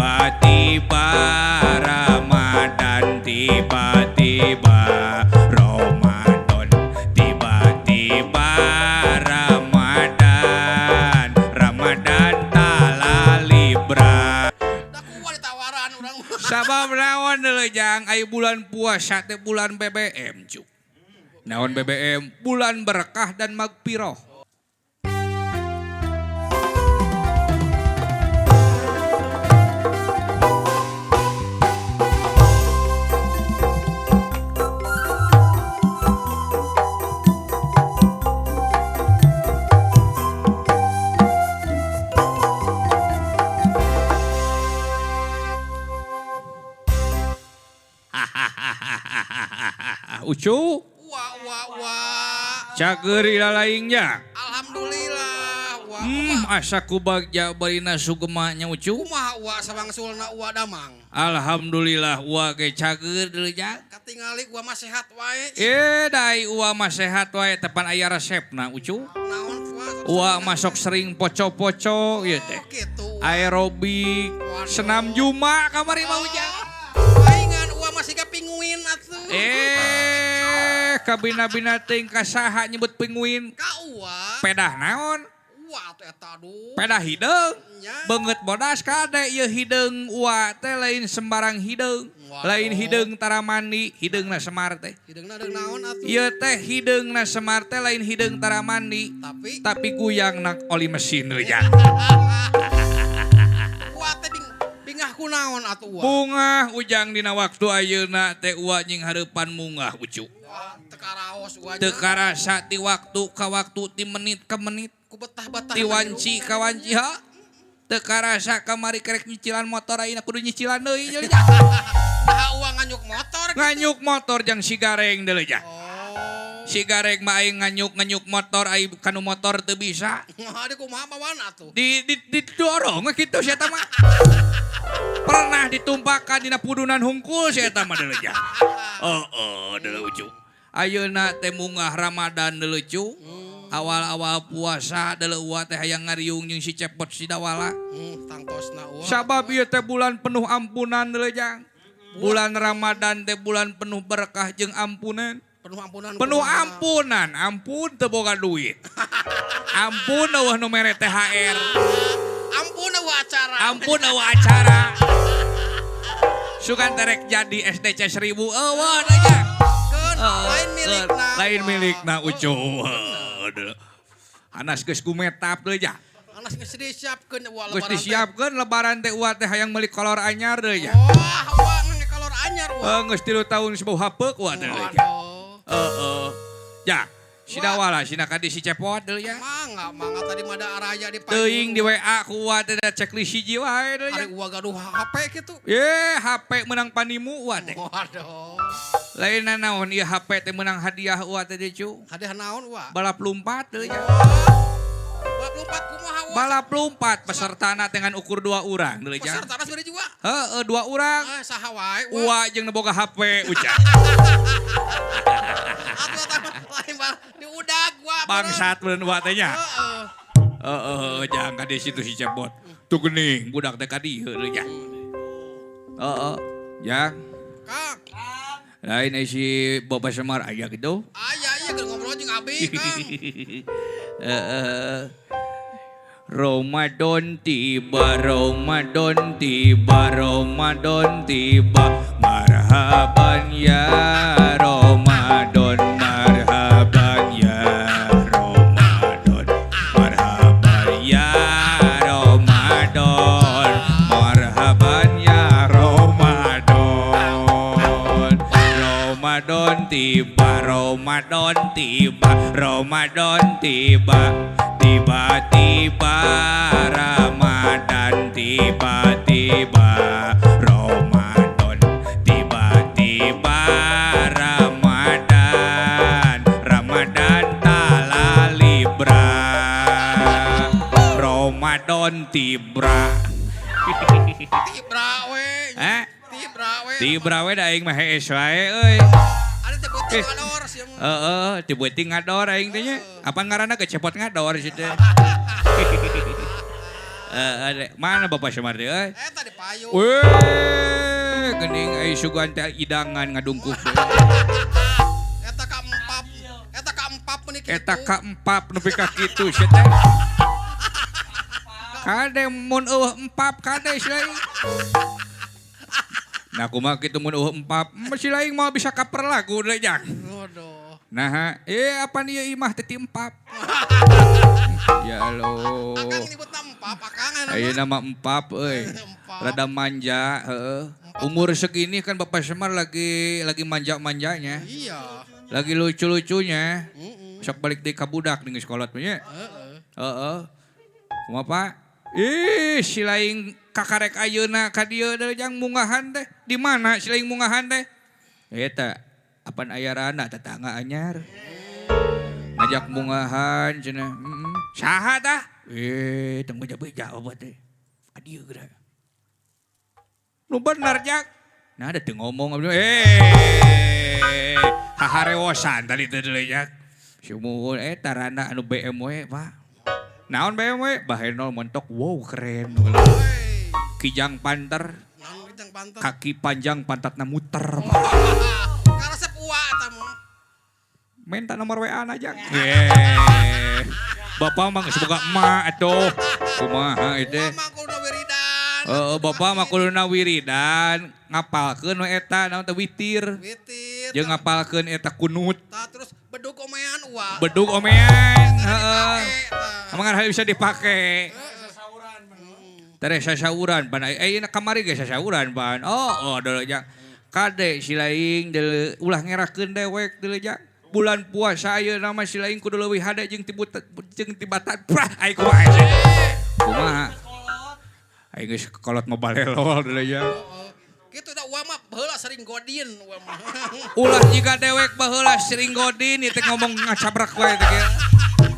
Tiba-tiba Ramadan, tiba-tiba Ramadan, tiba-tiba Ramadan, Ramadan talalibra. Da kuat ditawaran urang. Sabab naon deuleu jang ai bulan puasa teh bulan BBM cu. Naon BBM? Bulan berkah dan magpiroh. Ucu. Wa wa wa. Cager ilalaingnya. Alhamdulillah. Wa. Asa ku bagja barina sugemanya Ucu. Kumaha wa sawangsulna wa damang. Alhamdulillah wa ge cager deuleu jang. Katingali wa mah sehat wae. Dai wa mah sehat wae tepan aya resepna Ucu. Naon wa? Wa masuk sering poco-poco ieu teh. Oh, kitu. Aerobik, senam juma kamari mah Ujang. Paingan wa mah siga pinguin atuh. Kabina-bina teuing ka saha nyebut pinguin? Ka uwa. Pedah naon? Uwa atuh eta aduh. Pedah hideung. Nya. Beungeut bodas kade ieu hideung uwa teh lain sembarang hideung. Waduh. Lain hideung taramandi, hideungna Semar teh. Hideungna deung naon atuh? Ieu teh hideungna Semar teh lain hideung taramandi. Tapi guyangna oli mesin deui jang. Uwa teh bingah kunaon atuh uwa? Bungah ujang dina waktu ayeuna teh uwa nying hareupan mungah Ucu. Wah, teu karaos uwa nya. Teu karasa ti waktu ka waktu, ti menit ka menit. Ku betah-betah Ti wanci ka wanci ha. Teu karasa kamari kerek nyicilan motor ayeuna kudu nyicilan deui deui jang. Nah, uwa nganyuk motor gitu. Nganyuk motor jang si Gareng deui jang. Oh. Si Gareng mah aing nganyuk-nganyuk motor aing kanu motor teu bisa. Nah, di kumaha bawana atuh? Didorong kitu sia eta mah. Pernah ditumpakan dina pudunan hungkul sia eta mah deuleu jang. Heeh, deuleu Ucu. Ayeuna teh mungah Ramadan deuleu cu. Awal-awal puasa deuleu uwa teh hayang ngariung jeung si Cepot si Dawala. Tangtosna uwa. Sabab ieu teh bulan penuh ampunan deuleu jang. Bulan Ramadan teh bulan penuh berkah jeung ampunan. Penuh ampunan. Penuh kumaha? ampunan, ampun teu boga duit. Ampun eueuh nu mere THR. Ampun eueuh acara. Ampun eueuh acara. Sugan terek jadi SDC 1000 eueuh teh jang. Keun, lain milikna. Lain milikna Ucu. Aduh. Hanas geus gumetap deui jang. Hanas geus disiapkeun uwa Geus lebaran teh. disiapkeun lebaran teh uwa teh hayang meuli kolor anyar deui jang. Wah, uwa nge kolor anyar uwa. Geus 3 tahun sebau hapeuk uwa teh deui jang. Waduh. Heeh. Ya, si Dawala sina ka di si Cepot deui ya. Mangga, mangga tadi mah ada araya di payun. Teuing di WA ku uwa teh da checklist hiji wae deui Ari ya. uwa gaduh HP kitu. Ye, HP menang panimu uwa teh. Waduh. Lain naon ieu HP teh menang hadiah uwa teh cu. Hadiah naon uwa? Balap lompat deui ya. Balap lompat kumaha uwa? Balap lompat pesertana dengan ukur 2 urang deui jang. Pesertana sebenarnya juga. Heeh, 2 urang. Saha wae uwa. Uwa jeung nu boga HP ucap. Atuh eta mah lain bal diudag uwa. Bangsat beun uwa teh nya. Heeh. Heeh, jangan ka di situ si Cepot. Tuh geuning budak teh ka dieu deui nya. Heeh, jang. Kang. Lain ai si Bapak Semar aya kitu. Aya ieu keur ngobrol jeung abi, Kang. Heeh. Ramadan tiba, Ramadan tiba, Ramadan tiba. Marhaban ya Ramadan, marhaban ya Ramadan, marhaban ya Ramadan, marhaban ya Ramadan. Ramadan tiba, Ramadan tiba, Ramadan tiba. Tiba-tiba Ramadan, tiba-tiba Ramadan, tiba-tiba Ramadan, Ramadan talalibra, Ramadan tibra. Tibra we. Tibra we. Tibra we da aing mah hees wae euy. Ada teh beuting ngador sia mah. Heeh, teh beuting ngador aing teh nya. Apa ngaranna ge Cepot ngador sieu teh. Eh, mana Bapak Semar teh euy? Eta di payung. Weh, geuning ai sugan teh idangan ngadungkuk. Eta ka empap. Eta ka empap meuni kitu. Eta ka empap nepi ka kitu sia teh. Kade mun eueuh empap kade si laing. Nah, kumaha kitu mun eueuh empap, si laing moal bisa cover lagu deui jang. Waduh. Nah, apa nih imah teh ti empap. Ya Allah. Akang nyebutna empap, akang anu mah. Ayeuna mah empap euy. Empap. Rada manja, heeh. Umur segini kan Bapak Semar lagi manja-manjanya. Iya. Lagi lucu-lucunya. Heeh. Sok balik deui ka budak ning geus kolot mah nya. Heeh. Heeh. Kumaha, Pak? Ih, si laing kakarek ayeuna ka dieu deui jang mungahan teh. Di mana si laing mungahan teh? Eta apan aya rana tetangga anyar. Ngajak mungahan cenah. Heeh. Saha tah? Eh, tong beja-beja obat teh. Ka dieu geura. Nu bener jak. Nah, ada teu ngomong abdi. Eh, haharewosan tadi teh deui jak. Sumuhun eta rana anu BMW, Pak. Naon BMW? Bahenol montok, wow keren. Hei. Kijang panter, Naon kijang panter? Kaki panjang pantatna muter. Pak. Karesep uwa eta mah. Minta nomor WA na jang. Yeay. Bapak mah geus boga emak atuh. Kumaha itu? Uwa mah kudu wiridan. Heeh, bapak mah kuduna wiridan, ngapalkeun we eta naon teh witir. Witir. Jeung ngapalkeun eta kunut. Tah, terus bedug omean uwa. Bedug omean, Eta heeh. dipake, tah. Emang ada bisa dipake. Tere sasauran pan eh kamari ge sasauran pan. Oh, deuleu jang. Kade si laing deuleu ulah ngerakeun dewek deuleu jang. Bulan puasa ayeuna mah si laing kudu leuwih hade jeung tibut jeung tibatan. Prah ai kumaha sih? Kumaha? Aing geus kolot mah balelol deuleu jang. Heeh. Kitu da uwa mah baheula sering godin uwa mah. Ulah jiga dewek baheula sering godin ieu teh ngomong ngacabrak wae teh kieu.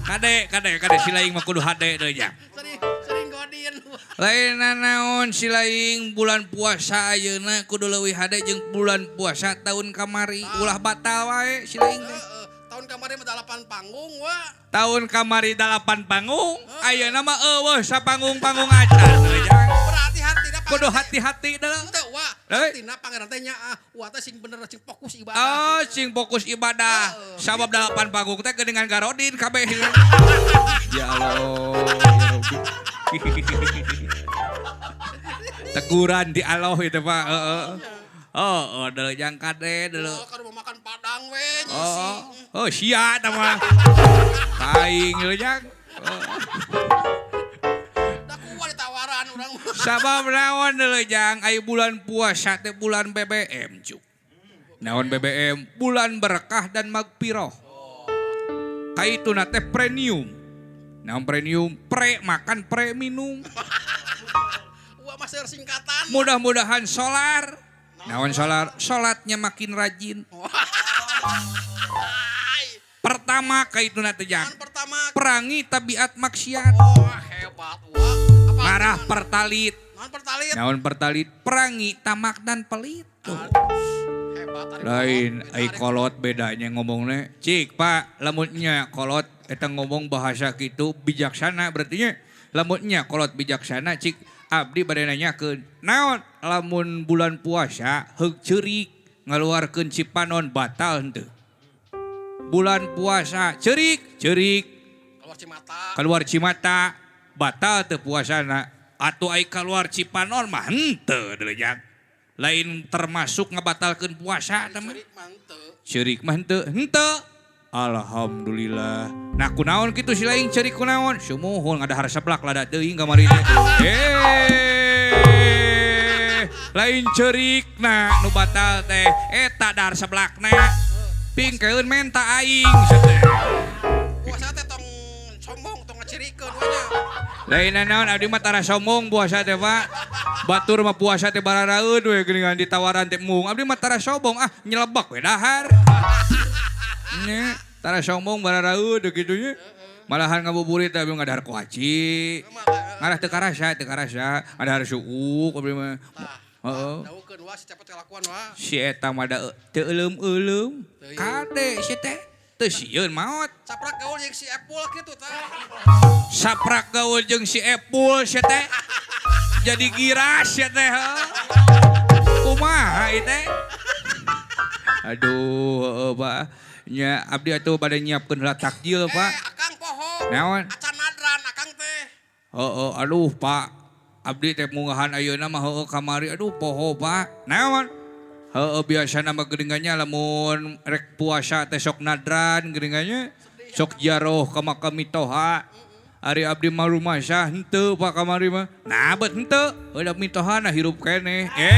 Kade kade kade si laing mah kudu hade deui jang. Sering sering godin. Lain naon si laing bulan puasa ayeuna kudu leuwih hade jeung bulan puasa tahun kamari ulah batal wae si laing teh. Heeh. Tahun kamari mah dalapan panggung wa. Tahun kamari dalapan panggung, ayeuna mah eueuh sapanggung-panggung acan deui jang. Berarti hartina Kudu hati-hati deuleu. Teu wa. Hei. Hartina pangeran teh nya ah, wa teh sing bener sing fokus ibadah. Oh, sing fokus ibadah. Heeh. Sabab dalapan panggung teh geuningan garodin kabeh. Ya Allah, ya Rabbi. Teguran di Allah itu Pak. Heeh. Oh, oh, deuleu jang kade deuleu. Oh, kalau mau makan padang we nyisi. Oh, oh sia tah mah. Aing deuleu jang. Oh. Da kuat ditawaran urang mah. Sabab naon deuleu jang, ai bulan puasa teh bulan BBM cuk. Naon BBM? Bulan berkah dan magpiroh. Kaituna teh premium. Naon premium? Pre makan, pre minum. Uwa mah seueur singkatan. Mudah-mudahan solar. Naon solar? Solatnya makin rajin. Pertama kaituna teh jang. Naon pertama? Perangi tabiat maksiat. Oh, hebat uwa. Apa? Marah pertalit. Naon pertalit? Naon pertalit? Perangi tamak dan pelit. Tuh. Hebat ari Lain kolot. ai kolot bedanya ngomongnya. Cik, Pak, lamunnya kolot eta ngomong bahasa gitu bijaksana berarti nya. Lamunnya kolot bijaksana cik abdi bade nanyakeun. Naon lamun bulan puasa heug ceurik ngaluarkeun cipanon batal henteu? Bulan puasa ceurik, ceurik Keluar cimata. Keluar cimata batal teu puasana? Atuh ai keluar cipanon mah henteu deuleu jang. Lain termasuk ngabatalkeun puasa teh mah. Ceurik mah henteu. Ceurik mah henteu, henteu. Alhamdulillah. Nah kunaon kitu si laing ceurik kunaon? Sumuhun ngadahar seblak lada teuing kamari teh. Eh, lain ceurik na nu batal teh eta dahar seblakna. Pingkeun menta aing teh. Puasa teh tong sombong, tong ngacirikeun we nya. Lain naon abdi mah tara sombong puasa teh Pak. Batur mah puasa teh bararaeun we geuningan ditawaran teh mung. Abdi mah tara sombong ah nyelebak we dahar. Nya tara sombong bararaeun teh kitu nya. Malahan ngabuburit teh abdi ngadahar kuaci. Ngarah teu karasa, teu karasa, ngadahar suuk abdi mah. Heeh. Daukeun wa si cepet kalakuan wa. Si eta mah da teu euleum-euleum. Kade si teh. Teu sieun maot. Saprak gaul jeung si Epul kitu tah. Saprak gaul jeung si Epul sia teh. Jadi giras sia teh. Heuh. Kumaha ieu teh? Aduh, heueuh Pak. Nya abdi atuh bade nyiapkeun heula takjil, Pak. Eh, akang poho. Naon? Acan nadran akang teh. Heeh, aduh Pak. Abdi teh munggahan ayeuna mah heueuh kamari aduh poho Pak. Naon? Heeh, biasana mah geuningannya lamun rek puasa teh sok nadran geuningannya. Sok jaroh ka makam mitoha. Ari abdi mah rumasa henteu Pak kamari mah. Nah bet henteu, udah mitohana hirup keneh. Eh.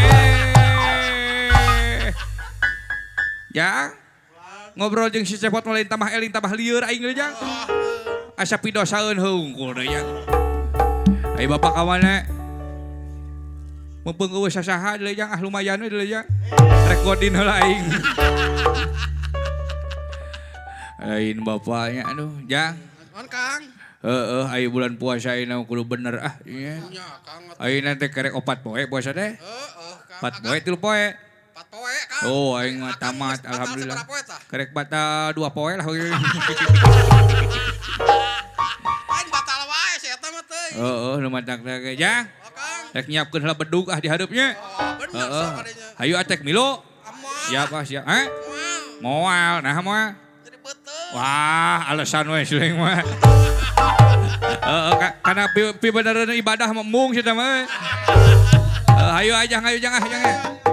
Ya. Ngobrol jeung si Cepot mah lain tambah eling tambah lieur aing deui jang. Asa pidosaeun hungkul deui jang. Ai bapak ka mana? Mumpung eueuh sasaha deui jang ah lumayan we deui jang. Rek godin heula aing. Lain bapaknya aduh jang. Naon Kang? Heeh, aya bulan puasa ayeuna kudu bener ah nya. Nya Kang. Ayeuna teh kerek 4 poe puasa teh. Heeh, Kang. 4 poe 3 poe. 4 poe Kang. Oh, aing mah Akang tamat geus batal alhamdulillah. sabaraha poe tah? Kerek batal 2 poe lah. Lain batal wae si eta mah teuing. Heeh, nu matak teh ge jang. Oh, Kang. Rek nyiapkeun heula bedug ah di hareupnya. Oh, bener Heeh. sok adanya. Hayu atek milu. Amal. Siap ah, siap. Eh? Moal. Moal, nah moal. Jadi beuteung. Wah, alasan we siling mah. Heeh, kana pi beneran ibadah mah mung sia mah. Hayu aja, hayu jang ah, jang.